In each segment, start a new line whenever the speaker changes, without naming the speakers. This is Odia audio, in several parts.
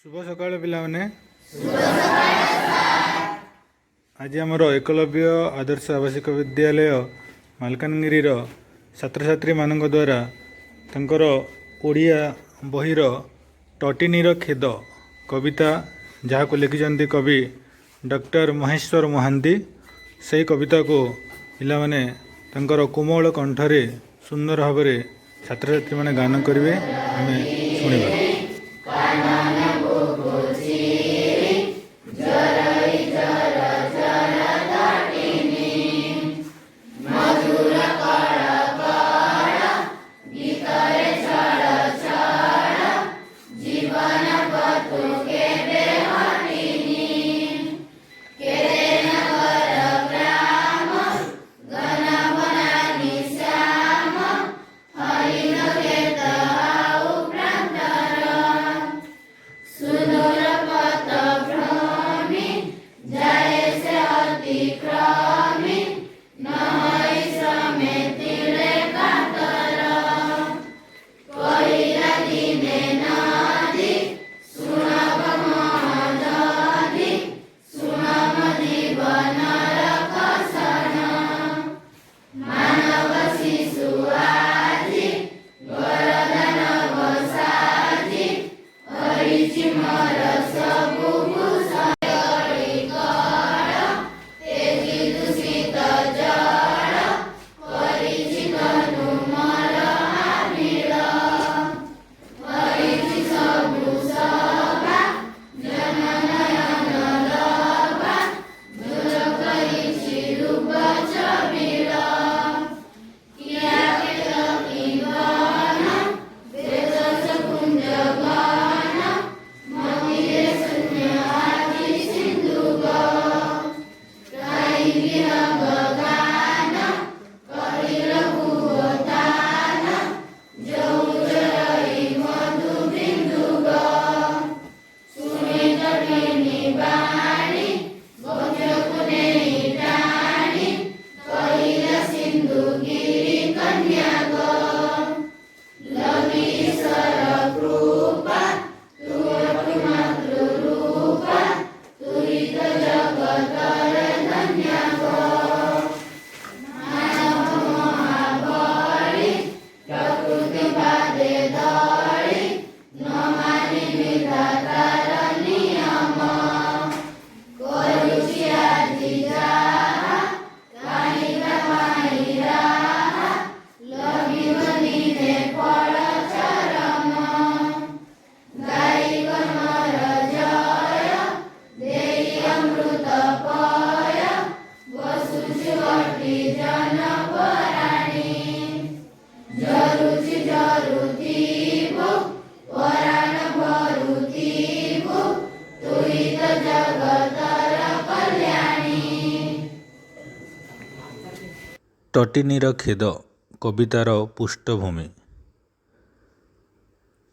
ଶୁଭ ସକାଳ ପିଲାମାନେ। ଆଜି ଆମର ଏକଲବ୍ୟ ଆଦର୍ଶ ଆବାସିକ ବିଦ୍ୟାଳୟ ମାଲକାନଗିରିର ଛାତ୍ରଛାତ୍ରୀମାନଙ୍କ ଦ୍ୱାରା ତାଙ୍କର ଓଡ଼ିଆ ବହିର ତଟିନୀର ଖେଦ କବିତା, ଯାହାକୁ ଲେଖିଛନ୍ତି କବି ଡକ୍ଟର ମହେଶ୍ୱର ମହାନ୍ତି, ସେହି କବିତାକୁ ପିଲାମାନେ ତାଙ୍କର କୋମଳ କଣ୍ଠରେ ସୁନ୍ଦର ଭାବରେ ଛାତ୍ରଛାତ୍ରୀମାନେ ଗାନ କରିବେ, ଆମେ ଶୁଣିବା। ତଟିନୀର ଖେଦ କବିତାର ପୃଷ୍ଠଭୂମି।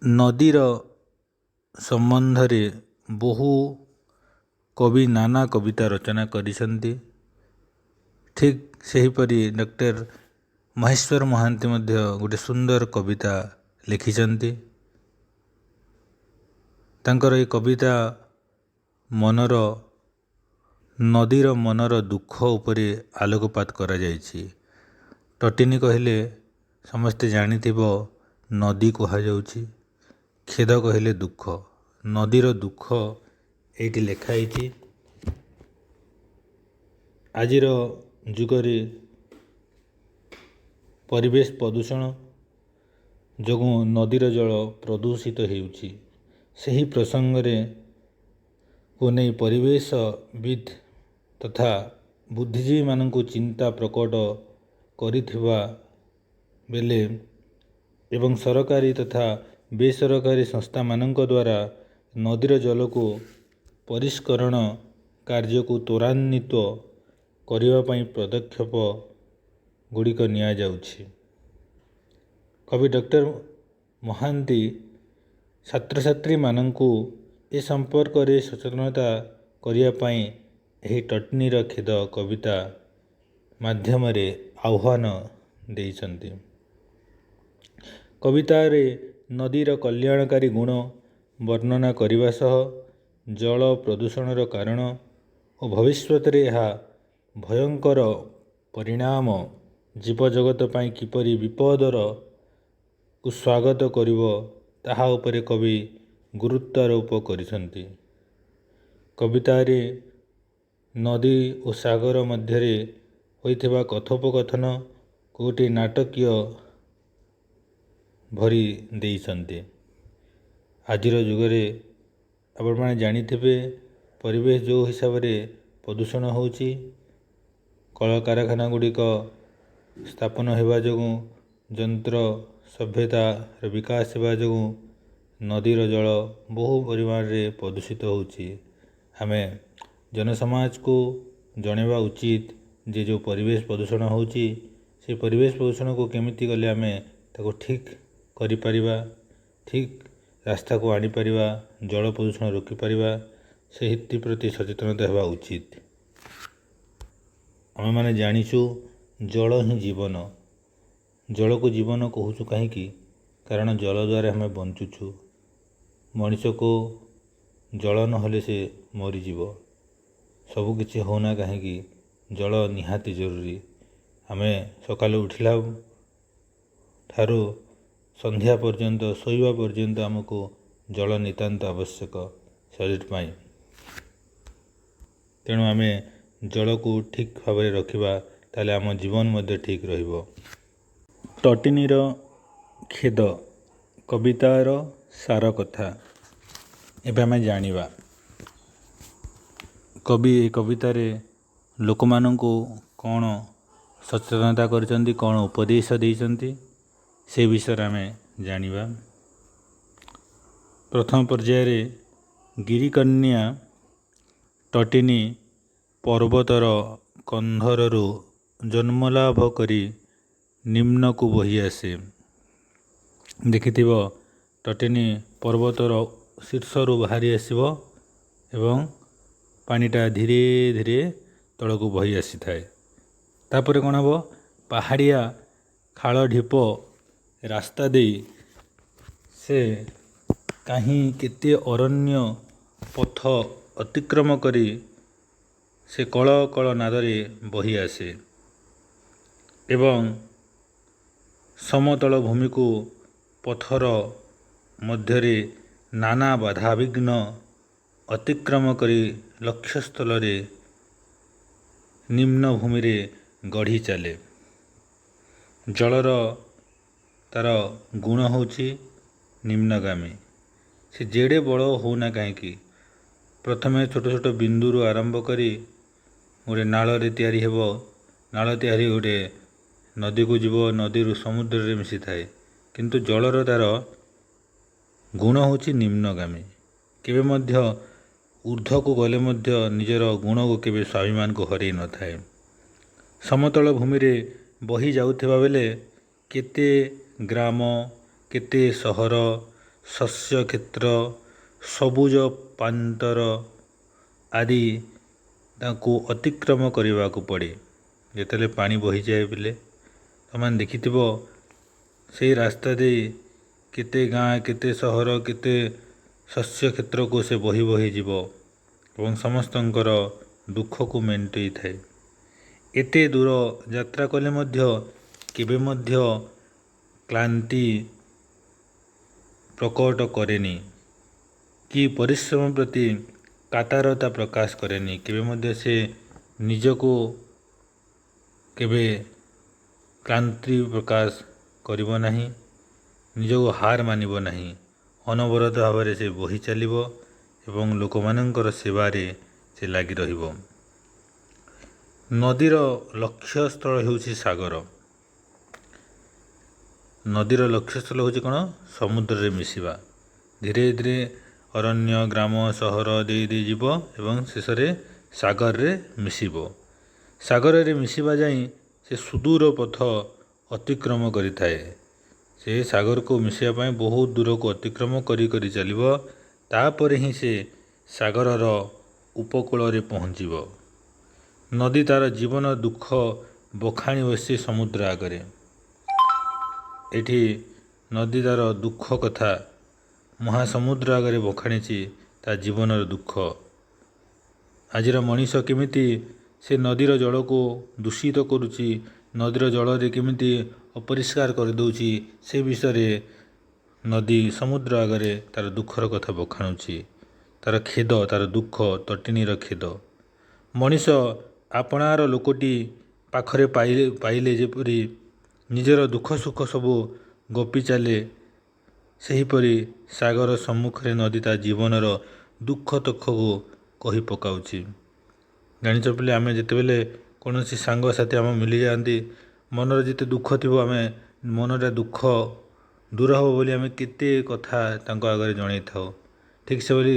ନଦୀର ସମ୍ବନ୍ଧରେ ବହୁ କବି ନାନା କବିତା ରଚନା କରିଛନ୍ତି। ଠିକ୍ ସେହିପରି ଡକ୍ଟର ମହେଶ୍ୱର ମହାନ୍ତି ମଧ୍ୟ ଗୋଟେ ସୁନ୍ଦର କବିତା ଲେଖିଛନ୍ତି। ତାଙ୍କର ଏ କବିତା ମନର ନଦୀର ମନର ଦୁଃଖ ଉପରେ ଆଲୋକପାତ କରାଯାଇଛି। ତଟିନୀ କହିଲେ ସମସ୍ତେ ଜାଣିଥିବ ନଦୀ କୁହାଯାଉଛି, ଖେଦ କହିଲେ ଦୁଃଖ। ନଦୀର ଦୁଃଖ ଏଇଠି ଲେଖା ହେଇଛି। ଆଜିର ଯୁଗରେ ପରିବେଶ ପ୍ରଦୂଷଣ ଯୋଗୁଁ ନଦୀର ଜଳ ପ୍ରଦୂଷିତ ହେଉଛି। ସେହି ପ୍ରସଙ୍ଗରେ କୁ ନେଇ ପରିବେଶବିତ୍ ତଥା ବୁଦ୍ଧିଜୀବୀମାନଙ୍କୁ ଚିନ୍ତା ପ୍ରକଟ କରିଥିବା ବେଲେ ଏବଂ ସରକାରୀ ତଥା ବେସରକାରୀ ସଂସ୍ଥାମାନଙ୍କ ଦ୍ୱାରା ନଦୀର ଜଳକୁ ପରିଷ୍କରଣ କାର୍ଯ୍ୟକୁ ତ୍ୱରାନ୍ୱିତ କରିବା ପାଇଁ ପଦକ୍ଷେପ ଗୁଡ଼ିକ ନିଆଯାଉଛି। କବି ଡକ୍ଟର ମହାନ୍ତି ଛାତ୍ରଛାତ୍ରୀମାନଙ୍କୁ ଏ ସମ୍ପର୍କରେ ସଚେତନତା କରିବା ପାଇଁ ଏହି ତଟିନୀର ଖେଦ କବିତା ମାଧ୍ୟମରେ ଆହ୍ୱାନ ଦେଇଛନ୍ତି। କବିତାରେ ନଦୀର କଲ୍ୟାଣକାରୀ ଗୁଣ ବର୍ଣ୍ଣନା କରିବା ସହ ଜଳ ପ୍ରଦୂଷଣର କାରଣ ଓ ଭବିଷ୍ୟତରେ ଏହା ଭୟଙ୍କର ପରିଣାମ ଜୀବଜଗତ ପାଇଁ କିପରି ବିପଦର କୁ ସ୍ୱାଗତ କରିବ, ତାହା ଉପରେ କବି ଗୁରୁତ୍ୱାରୋପ କରିଛନ୍ତି। କବିତାରେ ନଦୀ ଓ ସାଗର ମଧ୍ୟରେ ହୋଇଥିବା କଥୋପକଥନ ଗୋଟିଏ ନାଟକୀୟ ଭରି ଦେଇଛନ୍ତି। ଆଜିର ଯୁଗରେ ଆପଣମାନେ ଜାଣିଥିବେ, ପରିବେଶ ଯେଉଁ ହିସାବରେ ପ୍ରଦୂଷଣ ହେଉଛି, କଳକାରଖାନା ଗୁଡ଼ିକ ସ୍ଥାପନ ହେବା ଯୋଗୁଁ, ଯନ୍ତ୍ର ସଭ୍ୟତାର ବିକାଶ ହେବା ଯୋଗୁଁ ନଦୀର ଜଳ ବହୁ ପରିମାଣରେ ପ୍ରଦୂଷିତ ହେଉଛି। ଆମେ ଜନସମାଜକୁ ଜଣାଇବା ଉଚିତ ଯେ ଯେଉଁ ପରିବେଶ ପ୍ରଦୂଷଣ ହେଉଛି, ସେ ପରିବେଶ ପ୍ରଦୂଷଣକୁ କେମିତି କଲେ ଆମେ ତାକୁ ଠିକ୍ କରିପାରିବା, ଠିକ୍ ରାସ୍ତାକୁ ଆଣିପାରିବା, ଜଳ ପ୍ରଦୂଷଣ ରୋକିପାରିବା, ସେଥିପ୍ରତି ସଚେତନତା ହେବା ଉଚିତ। ଆମେମାନେ ଜାଣିଛୁ, ଜଳ ହିଁ ଜୀବନ। ଜଳକୁ ଜୀବନ କହୁଛୁ କାହିଁକି? କାରଣ ଜଳ ଦ୍ୱାରା ଆମେ ବଞ୍ଚୁଛୁ। ମଣିଷକୁ ଜଳ ନହେଲେ ସେ ମରିଯିବ। ସବୁକିଛି ହେଉନା କାହିଁକି, ଜଳ ନିହାତି ଜରୁରୀ। ଆମେ ସକାଳୁ ଉଠିଲା ଠାରୁ ସନ୍ଧ୍ୟା ପର୍ଯ୍ୟନ୍ତ, ଶୋଇବା ପର୍ଯ୍ୟନ୍ତ ଆମକୁ ଜଳ ନିତାନ୍ତ ଆବଶ୍ୟକ ଶରୀର ପାଇଁ। ତେଣୁ ଆମେ ଜଳକୁ ଠିକ୍ ଭାବରେ ରଖିବା, ତାହେଲେ ଆମ ଜୀବନ ମଧ୍ୟ ଠିକ୍ ରହିବ। ତଟିନୀର ଖେଦ କବିତାର ସାର କଥା ଏବେ ଆମେ ଜାଣିବା। କବି ଏ କବିତାରେ ଲୋକମାନଙ୍କୁ କ'ଣ ସଚେତନତା କରିଛନ୍ତି, କ'ଣ ଉପଦେଶ ଦେଇଛନ୍ତି, ସେ ବିଷୟରେ ଆମେ ଜାଣିବା। ପ୍ରଥମ ପର୍ଯ୍ୟାୟରେ, ଗିରିକନ୍ୟା ତଟିନୀ ପର୍ବତର କନ୍ଧରରୁ ଜନ୍ମଲାଭ କରି ନିମ୍ନକୁ ବହି ଆସେ। ଦେଖିଥିବ, ତଟିନୀ ପର୍ବତର ଶୀର୍ଷରୁ ବାହାରି ଆସିବ ଏବଂ ପାଣିଟା ଧୀରେ ଧୀରେ ତଳକୁ ବହି ଆସିଥାଏ। ତାପରେ କ'ଣ ହେବ? ପାହାଡ଼ିଆ ଖାଳ ଢିପ ରାସ୍ତା ଦେଇ ସେ କାହିଁ କେତେ ଅରଣ୍ୟ ପଥ ଅତିକ୍ରମ କରି ସେ କଳ କଳ ନାଦରେ ବହି ଆସେ ଏବଂ ସମତଳ ଭୂମିକୁ ପଥର ମଧ୍ୟରେ ନାନା ବାଧାବିଘ୍ନ ଅତିକ୍ରମ କରି ଲକ୍ଷ୍ୟସ୍ଥଳରେ ନିମ୍ନ ଭୂମିରେ ଗଢ଼ି ଚାଲେ। ଜଳର ତାର ଗୁଣ ହେଉଛି ନିମ୍ନଗାମୀ। ସେ ଯେଡ଼େ ବଡ଼ ହେଉନା କାହିଁକି, ପ୍ରଥମେ ଛୋଟ ଛୋଟ ବିନ୍ଦୁରୁ ଆରମ୍ଭ କରି ଗୋଟେ ନାଳରେ ତିଆରି ହେବ, ନାଳ ତିଆରି ଗୋଟେ ନଦୀକୁ ଯିବ, ନଦୀରୁ ସମୁଦ୍ରରେ ମିଶିଥାଏ। କିନ୍ତୁ ଜଳର ତାର ଗୁଣ ହେଉଛି ନିମ୍ନଗାମୀ। କେବେ ମଧ୍ୟ ଉର୍ଦ୍ଧ୍ୱକୁ ଗଲେ ମଧ୍ୟ ନିଜର ଗୁଣକୁ କେବେ, ସ୍ୱାଭିମାନକୁ ହରାଇ ନଥାଏ। ସମତଳ ଭୂମିରେ ବହି ଯାଉଥିବା ବେଳେ କେତେ ଗ୍ରାମ, କେତେ ସହର, ଶସ୍ୟ କ୍ଷେତ୍ର, ସବୁଜ ପ୍ରାନ୍ତର ଆଦି ତାକୁ ଅତିକ୍ରମ କରିବାକୁ ପଡ଼େ। ଯେତେବେଳେ ପାଣି ବହିଯାଏ ବେଲେ ତୁମେମାନେ ଦେଖିଥିବ, ସେଇ ରାସ୍ତା ଦେଇ କେତେ ଗାଁ, କେତେ ସହର, କେତେ ଶସ୍ୟ କ୍ଷେତ୍ରକୁ ସେ ବହି ବହି ଯିବ ଏବଂ ସମସ୍ତଙ୍କର ଦୁଃଖକୁ ମେଣ୍ଟେଇଥାଏ। ଏତେ ଦୂର ଯାତ୍ରା କଲେ ମଧ୍ୟ କେବେ ମଧ୍ୟ କ୍ଳାନ୍ତି ପ୍ରକଟ କରେନି କି ପରିଶ୍ରମ ପ୍ରତି କାତରତା ପ୍ରକାଶ କରେନି। କେବେ ମଧ୍ୟ ସେ ନିଜକୁ କେବେ କ୍ଳାନ୍ତି ପ୍ରକାଶ କରିବ ନାହିଁ, ନିଜକୁ ହାର ମାନିବ ନାହିଁ। ଅନବରତ ଭାବରେ ସେ ବହି ଚାଲିବ ଏବଂ ଲୋକମାନଙ୍କର ସେବାରେ ସେ ଲାଗି ରହିବ। ନଦୀର ଲକ୍ଷ୍ୟସ୍ଥଳ ହେଉଛି ସାଗର। ନଦୀର ଲକ୍ଷ୍ୟସ୍ଥଳ ହେଉଛି କ'ଣ? ସମୁଦ୍ରରେ ମିଶିବା। ଧୀରେ ଧୀରେ ଅରଣ୍ୟ, ଗ୍ରାମ, ସହର ଦେଇ ଦେଇ ଯିବ ଏବଂ ଶେଷରେ ସାଗରରେ ମିଶିବ। ସାଗରରେ ମିଶିବା ଯାଇ ସେ ସୁଦୂର ପଥ ଅତିକ୍ରମ କରିଥାଏ। ସେ ସାଗରକୁ ମିଶିବା ପାଇଁ ବହୁତ ଦୂରକୁ ଅତିକ୍ରମ କରି କରି ଚାଲିବ, ତାପରେ ହିଁ ସେ ସାଗରର ଉପକୂଳରେ ପହଞ୍ଚିବ। ନଦୀ ତାର ଜୀବନ ଦୁଃଖ ବଖାଣି ବସିଛି ସମୁଦ୍ର ଆଗରେ। ଏଠି ନଦୀ ତାର ଦୁଃଖ କଥା ମହାସମୁଦ୍ର ଆଗରେ ବଖାଣିଛି ତା ଜୀବନର ଦୁଃଖ। ଆଜିର ମଣିଷ କେମିତି ସେ ନଦୀର ଜଳକୁ ଦୂଷିତ କରୁଛି, ନଦୀର ଜଳରେ କେମିତି ଅପରିଷ୍କାର କରିଦେଉଛି, ସେ ବିଷୟରେ ନଦୀ ସମୁଦ୍ର ଆଗରେ ତାର ଦୁଃଖର କଥା ବଖାଣୁଛି। ତାର ଖେଦ, ତାର ଦୁଃଖ, ତଟିନୀର ଖେଦ। ମଣିଷ ଆପଣାର ଲୋକଟି ପାଖରେ ପାଇଲେ ଯେପରି ନିଜର ଦୁଃଖ ସୁଖ ସବୁ ଗପି ଚାଲେ, ସେହିପରି ସାଗର ସମ୍ମୁଖରେ ନଦୀ ତା ଜୀବନର ଦୁଃଖ ଦୁଃଖକୁ କହି ପକାଉଛି। ଜାଣିଛ ପିଲେ, ଆମେ ଯେତେବେଳେ କୌଣସି ସାଙ୍ଗସାଥି ଆମ ମିଳିଯାଆନ୍ତି, ମନର ଯେତେ ଦୁଃଖ ଥିବ, ଆମେ ମନଟା ଦୁଃଖ ଦୂର ହେବ ବୋଲି ଆମେ କେତେ କଥା ତାଙ୍କ ଆଗରେ ଜଣାଇଥାଉ। ଠିକ୍ ସେଭଳି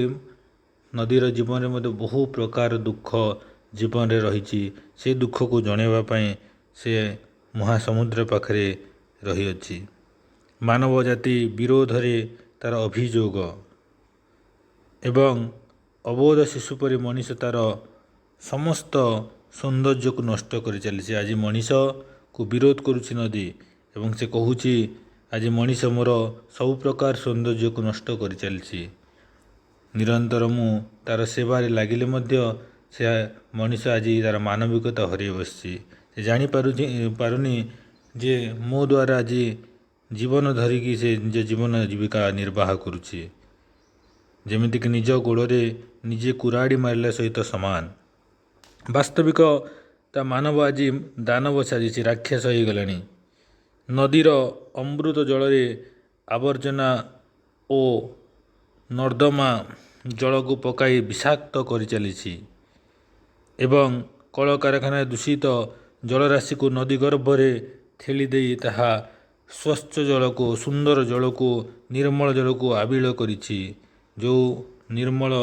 ନଦୀର ଜୀବନରେ ମଧ୍ୟ ବହୁ ପ୍ରକାର ଦୁଃଖ ଜୀବନରେ ରହିଛି। ସେ ଦୁଃଖକୁ ଜଣାଇବା ପାଇଁ ସେ ମହାସମୁଦ୍ର ପାଖରେ ରହିଅଛି। ମାନବ ଜାତି ବିରୋଧରେ ତାର ଅଭିଯୋଗ ଏବଂ ଅବୋଧ ଶିଶୁ ପରି ମଣିଷ ତାର ସମସ୍ତ ସୌନ୍ଦର୍ଯ୍ୟକୁ ନଷ୍ଟ କରି ଚାଲିଛି। ଆଜି ମଣିଷକୁ ବିରୋଧ କରୁଛି ନଦୀ ଏବଂ ସେ କହୁଛି, ଆଜି ମଣିଷ ମୋର ସବୁ ପ୍ରକାର ସୌନ୍ଦର୍ଯ୍ୟକୁ ନଷ୍ଟ କରିଚାଲିଛି। ନିରନ୍ତର ମୁଁ ତାର ସେବାରେ ଲାଗିଲେ ମଧ୍ୟ ସେ ମଣିଷ ଆଜି ତାର ମାନବିକତା ହରାଇ ବସିଛି। ସେ ଜାଣିପାରୁଛି ପାରୁନି ଯେ ମୋ ଦ୍ୱାରା ଆଜି ଜୀବନ ଧରିକି ସେ ନିଜ ଜୀବନ ଜୀବିକା ନିର୍ବାହ କରୁଛି, ଯେମିତିକି ନିଜ ଗୋଡ଼ରେ ନିଜେ କୁରାଢ଼ି ମାରିଲା ସହିତ ସମାନ। ବାସ୍ତବିକ ତା ମାନବ ଆଜି ଦାନବ ସାଜିଛି, ରାକ୍ଷସ ହେଇଗଲାଣି। ନଦୀର ଅମୃତ ଜଳରେ ଆବର୍ଜନା ଓ ନର୍ଦ୍ଦମା ଜଳକୁ ପକାଇ ବିଷାକ୍ତ କରିଚାଲିଛି ଏବଂ କଳକାରଖାନାରେ ଦୂଷିତ ଜଳରାଶିକୁ ନଦୀ ଗର୍ଭରେ ଠେଲି ଦେଇ ତାହା ସ୍ୱଚ୍ଛ ଜଳକୁ, ସୁନ୍ଦର ଜଳକୁ, ନିର୍ମଳ ଜଳକୁ ଆବିଳ କରିଛି। ଯେଉଁ ନିର୍ମଳ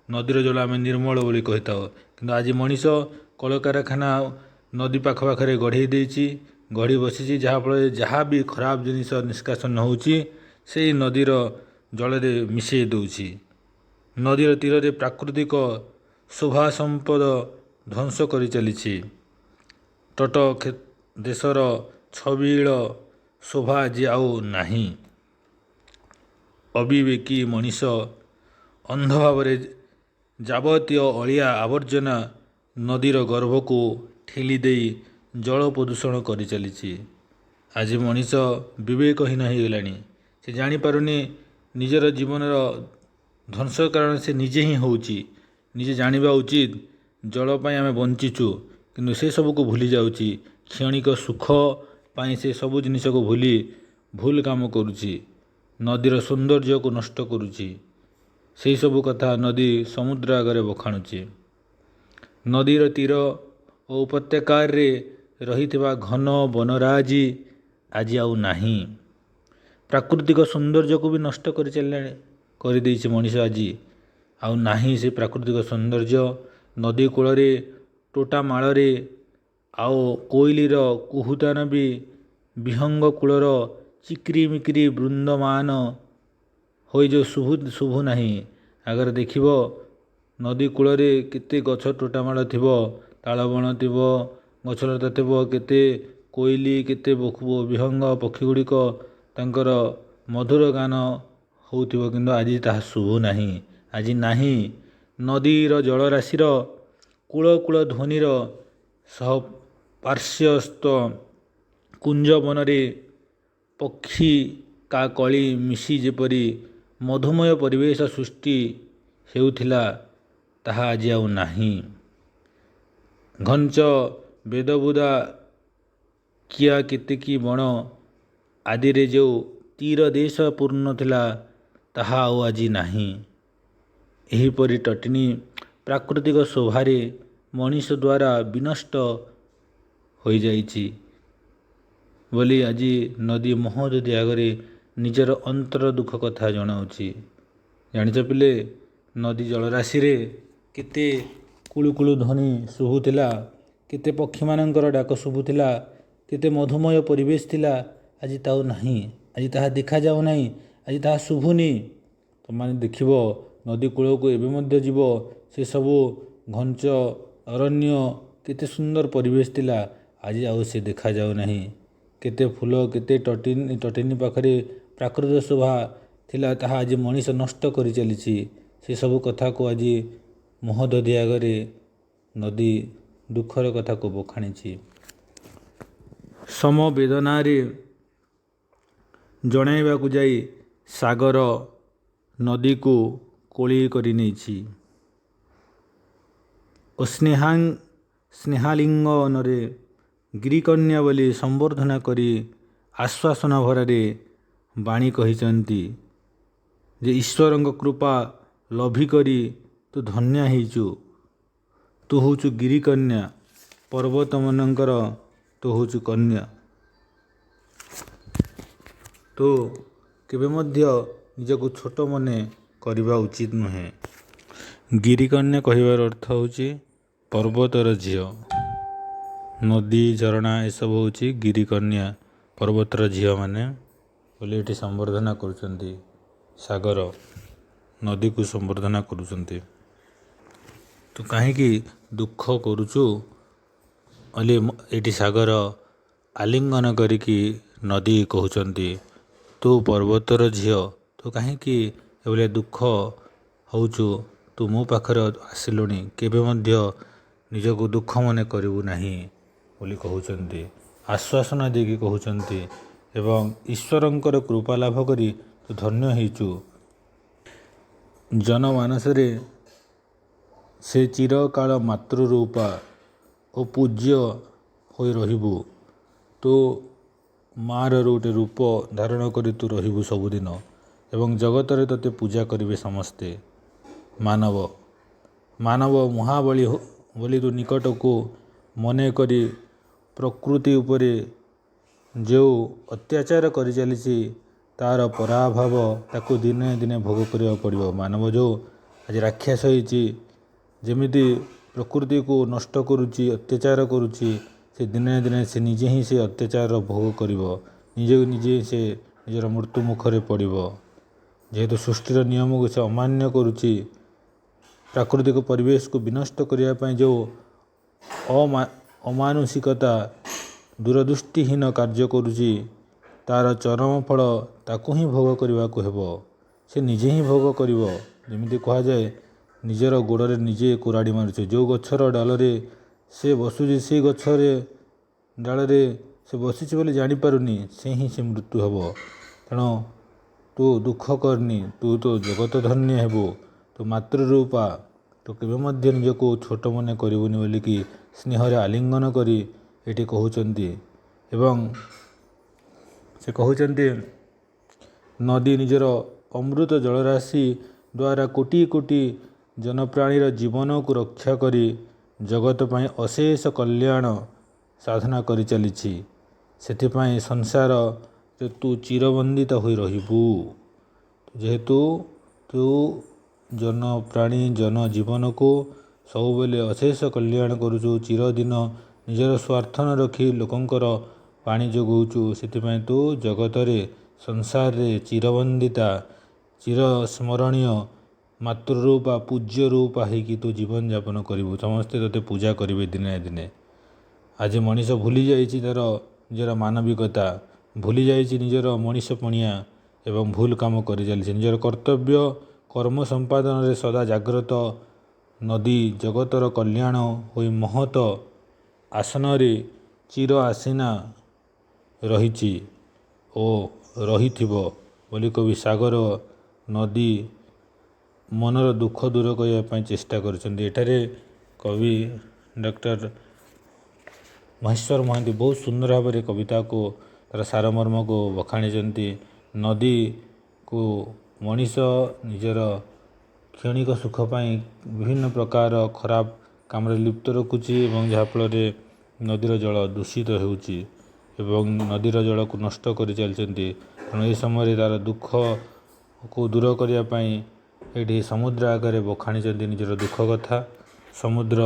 ନଦୀର ଜଳ ଆମେ ନିର୍ମଳ ବୋଲି କହିଥାଉ, କିନ୍ତୁ ଆଜି ମଣିଷ କଳକାରଖାନା ନଦୀ ପାଖ ପାଖରେ ଗଢ଼େଇ ଦେଇଛି, ଗଢ଼ି ବସିଛି, ଯାହାଫଳରେ ଯାହା ବି ଖରାପ ଜିନିଷ ନିଷ୍କାସନ ହେଉଛି ସେଇ ନଦୀର ଜଳରେ ମିଶାଇ ଦେଉଛି। ନଦୀର ତୀରରେ ପ୍ରାକୃତିକ ଶୋଭା ସମ୍ପଦ ଧ୍ୱଂସ କରିଚାଲିଛି। ତଟ ଦେଶର ଛବିଳ ଶୋଭା ଆଜି ଆଉ ନାହିଁ। ଅବିବେକୀ ମଣିଷ ଅନ୍ଧ ଭାବରେ ଯାବତୀୟ ଅଳିଆ ଆବର୍ଜନା ନଦୀର ଗର୍ଭକୁ ଠେଲି ଦେଇ ଜଳ ପ୍ରଦୂଷଣ କରିଚାଲିଛି। ଆଜି ମଣିଷ ବିବେକହୀନ ହେଇଗଲାଣି। ସେ ଜାଣିପାରୁନି ନିଜର ଜୀବନର ଧ୍ୱଂସ କାରଣ ସେ ନିଜେ ହିଁ ହେଉଛି। ନିଜେ ଜାଣିବା ଉଚିତ ଜଳ ପାଇଁ ଆମେ ବଞ୍ଚିଛୁ, କିନ୍ତୁ ସେସବୁକୁ ଭୁଲି ଯାଉଛି। କ୍ଷଣିକ ସୁଖ ପାଇଁ ସେ ସବୁ ଜିନିଷକୁ ଭୁଲି ଭୁଲ କାମ କରୁଛି, ନଦୀର ସୌନ୍ଦର୍ଯ୍ୟକୁ ନଷ୍ଟ କରୁଛି। ସେହିସବୁ କଥା ନଦୀ ସମୁଦ୍ର ଆଗରେ ବଖାଣୁଛି। ନଦୀର ତୀର ଓ ଉପତ୍ୟକାରେ ରହିଥିବା ଘନ ବନରାଜି ଆଜି ଆଉ ନାହିଁ। ପ୍ରାକୃତିକ ସୌନ୍ଦର୍ଯ୍ୟକୁ ବି ନଷ୍ଟ କରି ଚାଲିଲାଣି, କରିଦେଇଛି ମଣିଷ। ଆଜି ଆଉ ନାହିଁ ସେ ପ୍ରାକୃତିକ ସୌନ୍ଦର୍ଯ୍ୟ। ନଦୀ କୂଳରେ ତୋଟାମାଳରେ ଆଉ କୋଇଲିର କୁହୁତାନ ବି ବିହଙ୍ଗ କୂଳର ଚିକିରିମିକିରି ବୃନ୍ଦମାନ ହୋଇ ଯେଉଁ ଶୁଭୁ ନାହିଁ। ଆଗରେ ଦେଖିବ ନଦୀ କୂଳରେ କେତେ ଗଛ ତୋଟାମାଳ ଥିବ, ତାଳବଣ ଥିବ, ଗଛଲତା ଥିବ, କେତେ କୋଇଲି, କେତେ ବିହଙ୍ଗ ପକ୍ଷୀ ଗୁଡ଼ିକ ତାଙ୍କର ମଧୁର ଗାନ ହେଉଥିବ, କିନ୍ତୁ ଆଜି ତାହା ଶୁଭୁ ନାହିଁ, ଆଜି ନାହିଁ। ନଦୀର ଜଳରାଶିର କୂଳ କୂଳ ଧ୍ୱନିର ସହ ପାର୍ଶ୍ୱସ୍ଥ କୁଞ୍ଜବନରେ ପକ୍ଷୀ କାକଳି ମିଶି ଯେପରି ମଧୁମୟ ପରିବେଶ ସୃଷ୍ଟି ହେଉଥିଲା, ତାହା ଆଜି ଆଉ ନାହିଁ। ଘଞ୍ଚ ବେଦବୁଦା କିଆ କେତେକି ବଣ ଆଦିରେ ଯେଉଁ ତୀର ଦେଶ ପୂର୍ଣ୍ଣ ଥିଲା, ତାହା ଆଉ ଆଜି ନାହିଁ। ଏହିପରି ତଟିନୀ ପ୍ରାକୃତିକ ଶୋଭାରେ ମଣିଷ ଦ୍ୱାରା ବିନଷ୍ଟ ହୋଇଯାଇଛି ବୋଲି ଆଜି ନଦୀ ମହୋଦଧି ଆଗରେ ନିଜର ଅନ୍ତର ଦୁଃଖ କଥା ଜଣାଉଛି। ଜାଣିଛ ପିଲେ, ନଦୀ ଜଳରାଶିରେ କେତେ କୁଳୁକୁଳୁ ଧ୍ୱନି ଶୁଭୁଥିଲା, କେତେ ପକ୍ଷୀମାନଙ୍କର ଡାକ ଶୁଭୁଥିଲା, କେତେ ମଧୁମୟ ପରିବେଶ ଥିଲା, ଆଜି ତାଉ ନାହିଁ। ଆଜି ତାହା ଦେଖାଯାଉ ନାହିଁ, ଆଜି ତାହା ଶୁଭୁନି। ତୁମମାନେ ଦେଖିବ, ନଦୀ କୂଳକୁ ଏବେ ମଧ୍ୟ ଯିବ, ସେସବୁ ଘଞ୍ଚ ଅରଣ୍ୟ, କେତେ ସୁନ୍ଦର ପରିବେଶ ଥିଲା, ଆଜି ଆଉ ସେ ଦେଖାଯାଉ ନାହିଁ। କେତେ ଫୁଲ, କେତେ ତଟିନୀ ପାଖରେ ପ୍ରାକୃତିକ ଶୋଭା ଥିଲା ତାହା ଆଜି ମଣିଷ ନଷ୍ଟ କରିଚାଲିଛି। ସେସବୁ କଥାକୁ ଆଜି ମହୋଦଧି ଆଗରେ ନଦୀ ଦୁଃଖର କଥାକୁ ବଖାଣିଛି। ସମବେଦନାରେ ଜଣାଇବାକୁ ଯାଇ ସାଗର ନଦୀକୁ କୋଳେଇ କରି ନେଇଛି ଓ ସ୍ନେହାଲିଙ୍ଗନରେ ଗିରିକନ୍ୟା ବୋଲି ସମ୍ବର୍ଦ୍ଧନା କରି ଆଶ୍ୱାସନା ଭରାରେ ବାଣୀ କହିଛନ୍ତି ଯେ ଈଶ୍ୱରଙ୍କ କୃପା ଲଭି କରି ତୁ ଧନ୍ୟ ହେଇଛୁ, ତୁ ହେଉଛୁ ଗିରିକନ୍ୟା, ପର୍ବତମାନଙ୍କର ତୁ ହେଉଛୁ କନ୍ୟା। ତୁ କେବେ ମଧ୍ୟ ନିଜକୁ ଛୋଟ ମନେ କରିବା ଉଚିତ ନୁହେଁ। ଗିରିକନ୍ୟା କହିବାର ଅର୍ଥ ହେଉଛି ପର୍ବତର ଝିଅ। ନଦୀ, ଝରଣା ଏସବୁ ହେଉଛି ଗିରିକନ୍ୟା, ପର୍ବତର ଝିଅମାନେ ବୋଲି ଏଠି ସମ୍ବର୍ଦ୍ଧନା କରୁଛନ୍ତି। ସାଗର ନଦୀକୁ ସମ୍ବର୍ଦ୍ଧନା କରୁଛନ୍ତି। ତୁ କାହିଁକି ଦୁଃଖ କରୁଛୁ ବୋଲି ଏଠି ସାଗର ଆଲିଙ୍ଗନ କରିକି ନଦୀ କହୁଛନ୍ତି, ତୁ ପର୍ବତର ଝିଅ, ତୁ କାହିଁକି ଏଭଳିଆ ଦୁଃଖ ହେଉଛୁ? ତୁ ମୋ ପାଖରେ ଆସିଲୁଣି, କେବେ ମଧ୍ୟ ନିଜକୁ ଦୁଃଖ ମନେ କରିବୁ ନାହିଁ ବୋଲି କହୁଛନ୍ତି, ଆଶ୍ୱାସନା ଦେଇକି କହୁଛନ୍ତି ଏବଂ ଈଶ୍ୱରଙ୍କର କୃପା ଲାଭ କରି ତୁ ଧନ୍ୟ ହେଇଛୁ। ଜନମାନସରେ ସେ ଚିରକାଳ ମାତୃରୂପା ଓ ପୂଜ୍ୟ ହୋଇ ରହିବୁ। ତୁ ମାଆର ଗୋଟେ ରୂପ ଧାରଣ କରି ତୁ ରହିବୁ ସବୁଦିନ ଏବଂ ଜଗତରେ ତୋତେ ପୂଜା କରିବେ ସମସ୍ତେ। ମାନବ ମହାବଳୀ ବୋଲି ତୁ ନିକଟକୁ ମନେ କରି ପ୍ରକୃତି ଉପରେ ଯେଉଁ ଅତ୍ୟାଚାର କରିଚାଲିଛି ତା'ର ପରାଭବ ତାକୁ ଦିନେ ଦିନେ ଭୋଗ କରିବାକୁ ପଡ଼ିବ। ମାନବ ଯେଉଁ ଆଜି ରାକ୍ଷସ ହେଇଛି, ଯେମିତି ପ୍ରକୃତିକୁ ନଷ୍ଟ କରୁଛି, ଅତ୍ୟାଚାର କରୁଛି, ସେ ଦିନେ ଦିନେ ସେ ନିଜେ ହିଁ ସେ ଅତ୍ୟାଚାରର ଭୋଗ କରିବ, ନିଜକୁ ନିଜେ ସେ ନିଜର ମୃତ୍ୟୁ ମୁଖରେ ପଡ଼ିବ। ଯେହେତୁ ସୃଷ୍ଟିର ନିୟମକୁ ସେ ଅମାନ୍ୟ କରୁଛି, ପ୍ରାକୃତିକ ପରିବେଶକୁ ବିନଷ୍ଟ କରିବା ପାଇଁ ଯେଉଁ ଅମାନୁଷିକତା, ଦୂରଦୃଷ୍ଟିହୀନ କାର୍ଯ୍ୟ କରୁଛି, ତା'ର ଚରମ ଫଳ ତାକୁ ହିଁ ଭୋଗ କରିବାକୁ ହେବ, ସେ ନିଜେ ହିଁ ଭୋଗ କରିବ। ଯେମିତି କୁହାଯାଏ, ନିଜର ଗୋଡ଼ରେ ନିଜେ କୁରାଢ଼ି ମାରୁଛି। ଯେଉଁ ଗଛର ଡାଳରେ ସେ ବସୁଛି, ସେଇ ଗଛରେ ଡାଳରେ ସେ ବସିଛି ବୋଲି ଜାଣିପାରୁନି, ସେ ହିଁ ସେ ମୃତ୍ୟୁ ହେବ। ତେଣୁ ତୁ ଦୁଃଖ କରନି, ତୁ ତୋ ଜଗତ ଧନ୍ୟ ହେବୁ, ତୁ ମାତୃରୂପା, ତୁ କେବେ ମଧ୍ୟ ନିଜକୁ ଛୋଟ ମନେ କରିବୁନି ବୋଲିକି ସ୍ନେହରେ ଆଲିଙ୍ଗନ କରି ଏଠି କହୁଛନ୍ତି। ଏବଂ ସେ କହୁଛନ୍ତି, ନଦୀ ନିଜର ଅମୃତ ଜଳରାଶି ଦ୍ୱାରା କୋଟି କୋଟି ଜନପ୍ରାଣୀର ଜୀବନକୁ ରକ୍ଷା କରି ଜଗତ ପାଇଁ ଅଶେଷ କଲ୍ୟାଣ ସାଧନା କରିଚାଲିଛି। ସେଥିପାଇଁ ସଂସାରରେ ତୁ ଚିରବନ୍ଦିତ ହୋଇ ରହିବୁ। ଯେହେତୁ ତୁ ଜନପ୍ରାଣୀ ଜନଜୀବନକୁ ସବୁବେଳେ ଅଶେଷ କଲ୍ୟାଣ କରୁଛୁ, ଚିରଦିନ ନିଜର ସ୍ୱାର୍ଥ ନ ରଖି ଲୋକଙ୍କର ପାଣି ଯୋଗାଉଛୁ, ସେଥିପାଇଁ ତୁ ଜଗତରେ ସଂସାରରେ ଚିରବନ୍ଦିତା, ଚିରସ୍ମରଣୀୟ ମାତୃରୂପା, ପୂଜ୍ୟ ରୂପା ହେଇକି ତୁ ଜୀବନଯାପନ କରିବୁ। ସମସ୍ତେ ତୋତେ ପୂଜା କରିବେ ଦିନେ ନା ଦିନେ। ଆଜି ମଣିଷ ଭୁଲି ଯାଇଛି ତା'ର ନିଜର ମାନବିକତା, ଭୁଲି ଯାଇଛି ନିଜର ମଣିଷ ପଣିଆ ଏବଂ ଭୁଲ କାମ କରିଚାଲିଛି। ନିଜର କର୍ତ୍ତବ୍ୟ କର୍ମ ସମ୍ପାଦନରେ ସଦା ଜାଗ୍ରତ ନଦୀ ଜଗତର କଲ୍ୟାଣ ହୋଇ ମହତ ଆସନରେ ଚିର ଆସୀନା ରହିଛି ଓ ରହିଥିବ ବୋଲି କବି ସାଗର ନଦୀ ମନର ଦୁଃଖ ଦୂର କରିବା ପାଇଁ ଚେଷ୍ଟା କରିଛନ୍ତି। ଏଠାରେ କବି ଡକ୍ଟର ମହେଶ୍ୱର ମହାନ୍ତି ବହୁତ ସୁନ୍ଦର ଭାବରେ କବିତାକୁ ତା'ର ସାରମର୍ମକୁ ବଖାଣିଛନ୍ତି। ନଦୀକୁ ମଣିଷ ନିଜର କ୍ଷଣିକ ସୁଖ ପାଇଁ ବିଭିନ୍ନ ପ୍ରକାର ଖରାପ କାମରେ ଲିପ୍ତ ରଖୁଛି ଏବଂ ଯାହାଫଳରେ ନଦୀର ଜଳ ଦୂଷିତ ହେଉଛି ଏବଂ ନଦୀର ଜଳକୁ ନଷ୍ଟ କରି ଚାଲିଛନ୍ତି। ତେଣୁ ଏହି ସମୟରେ ତା'ର ଦୁଃଖକୁ ଦୂର କରିବା ପାଇଁ ଏଠି ସମୁଦ୍ର ଆଗରେ ବଖାଣିଛନ୍ତି ନିଜର ଦୁଃଖ କଥା। ସମୁଦ୍ର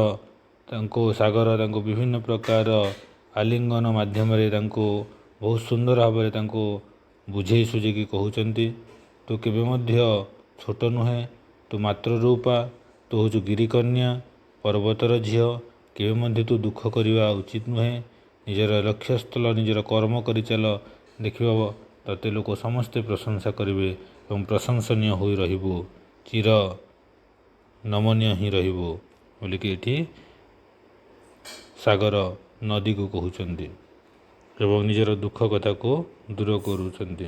ତାଙ୍କୁ, ସାଗର ତାଙ୍କୁ ବିଭିନ୍ନ ପ୍ରକାର ଆଲିଙ୍ଗନ ମାଧ୍ୟମରେ ତାଙ୍କୁ ବହୁତ ସୁନ୍ଦର ଭାବରେ ତାଙ୍କୁ ବୁଝେଇ ସୁଝେଇକି କହୁଛନ୍ତି, ତୁ କେବେ ମଧ୍ୟ ଛୋଟ ନୁହେଁ, ତୁ ମାତୃରୂପା, ତୁ ହେଉଛୁ ଗିରିକନ୍ୟା, ପର୍ବତର ଝିଅ, କେବେ ମଧ୍ୟ ତୁ ଦୁଃଖ କରିବା ଉଚିତ ନୁହେଁ। ନିଜର ଲକ୍ଷ୍ୟସ୍ଥଳ, ନିଜର କର୍ମ କରିଚାଲ, ଦେଖିବ ତୋତେ ଲୋକ ସମସ୍ତେ ପ୍ରଶଂସା କରିବେ। ଏବଂ ପ୍ରଶଂସନୀୟ ହୋଇ ରହିବୁ, ଚିର ନମନୀୟ ହିଁ ରହିବୁ ବୋଲିକି ଏଠି ସାଗର ନଦୀକୁ କହୁଛନ୍ତି ଏବଂ ନିଜର ଦୁଃଖ କଥାକୁ ଦୂର କରୁଛନ୍ତି।